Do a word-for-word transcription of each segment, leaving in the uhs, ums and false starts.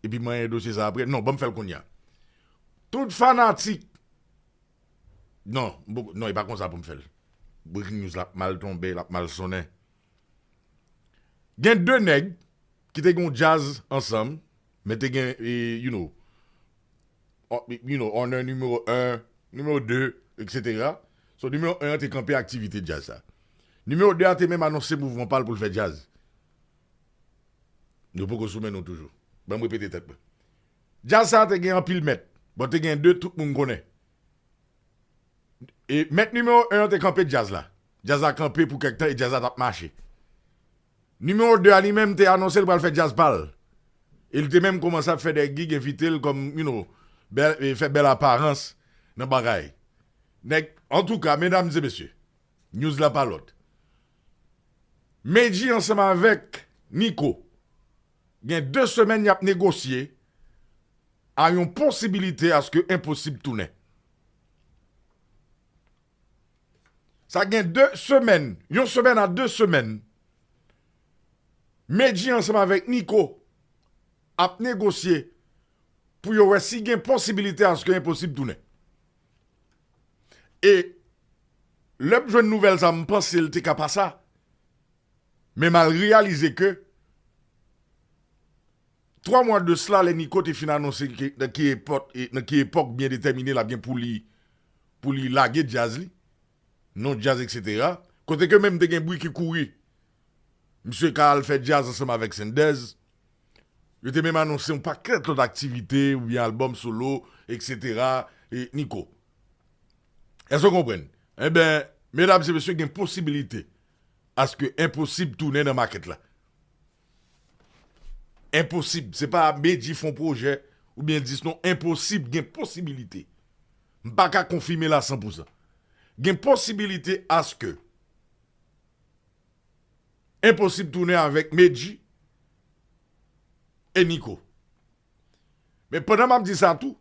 epi manyen dosye sa apre. Non, ban m fè l kounye a. Tout fanatik. Non, m poko- non, e pa konsa pou m fè l. Breaking news la ap mal tonbe, l ap mal sonnen. Gen de nèg ki te gen yon djaz ansanm, men te gen, e, you know, o- you know, owner nimewo en, nimewo de, et cetera. So, nimewo en an te kanpe aktivite djaz sa. Nimewo de a te menm anonse mouvman pa l pou l fè djaz. Nou poko sou men nou toujou. Ban m repete tèt mwen. Djaz sa te gen anpil mèt. Bon, te gen de tout moun konnen. E mèt nimewo en an te kanpe djaz la. Djaz la kanpe pou kèk tan e djaz la t ap mache. Nimewo de a li menm te anonse l pral fè djaz pa l. E l te menm kòmanse ap fè de gig, envite l kòm, you know, bèl, e fè bèl aparans nan bagay. Nèg, antouka, medam e mesye, news la pa lòt. Medji ansanm avèk Nico, gen de semèn y ap negosye a yon posibilite aske enposib tounen. Sa gen de semèn, yon semèn a de semèn, Medji ansanm avèk Nico ap negosye pou yo wè si gen posibilite aske enposib tounen. E lè m jwenn nouvèl sa, m panse l te ka pa sa. Men m al reyalize ke twa mwa de sila, lè Nico te fin anonse ke nan ki epòk, e, nan ki epòk byen detèmine l ap gen pou li, pou li lage djaz li, non djaz, et cetera. Kote ke menm te gen bri ki kouri, misye ka al fè djaz ansanm avèk Sendèz. Yo te menm anonse yon pakèt lòt aktivite oubyen albòm solo, et cetera. E Nico. Èske w konprann? Enben, medam e mesye, gen posibilite aske enposib tounen nan makèt la. Enposib. Se pa Medji fè yon pwojè oubyen dis non, enposib, gen posibilite. M pa ka konfime l a san pousan. Gen posibilite aske enposib tounen avèk Medji e Nico. Men pandan m ap di sa tou,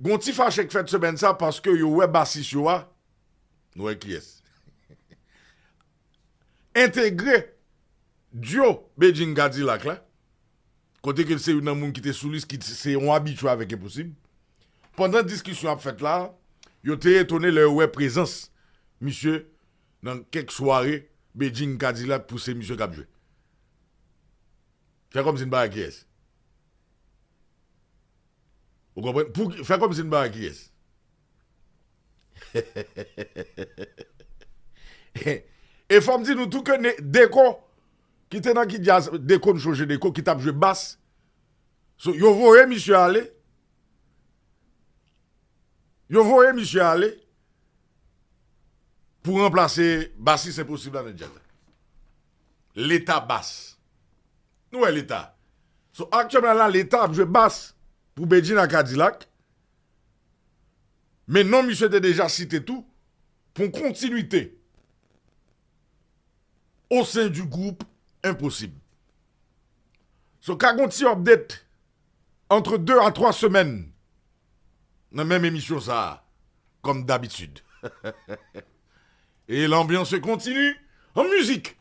gon ti fache k fèt semèn sa paske yo wè basis yo a, nou wè kiyès, entegre dyo Bedjine Kadilak la, kote ke l se youn nan moun ki te sou lis, ki se yon abitye avèk Enposib. Pandan diskisyon ap fèt la, yo te etone lè yo wè prezans misye nan kèk sware Bedjine Kadilak pou se misye k ap jwe. Fè kòmsi n pa wè kiyès. Ou konprann? Pou, fè kòmsi n pa wè kiyès. E fò m di nou tou ke ne- Deko, ki te nan ki djaz, Deko, n chonje Deko, ki t ap jwe bas. So, yo voye misye ale. Yo voye misye ale pou ranplase basis Enposib la nan djaz la. Leta bas. Nou wè Leta. So, aktyèlman la, Leta ap jwe bas pou Bedjine ak Kadilak. Men non misye te deja site tou pou yon kontinwite au sein du groupe Enposib. So, ka gon ti update entre deux à trois semaines nan menm emisyon sa a, comme d'habitude. Et l'ambiance continue en musique.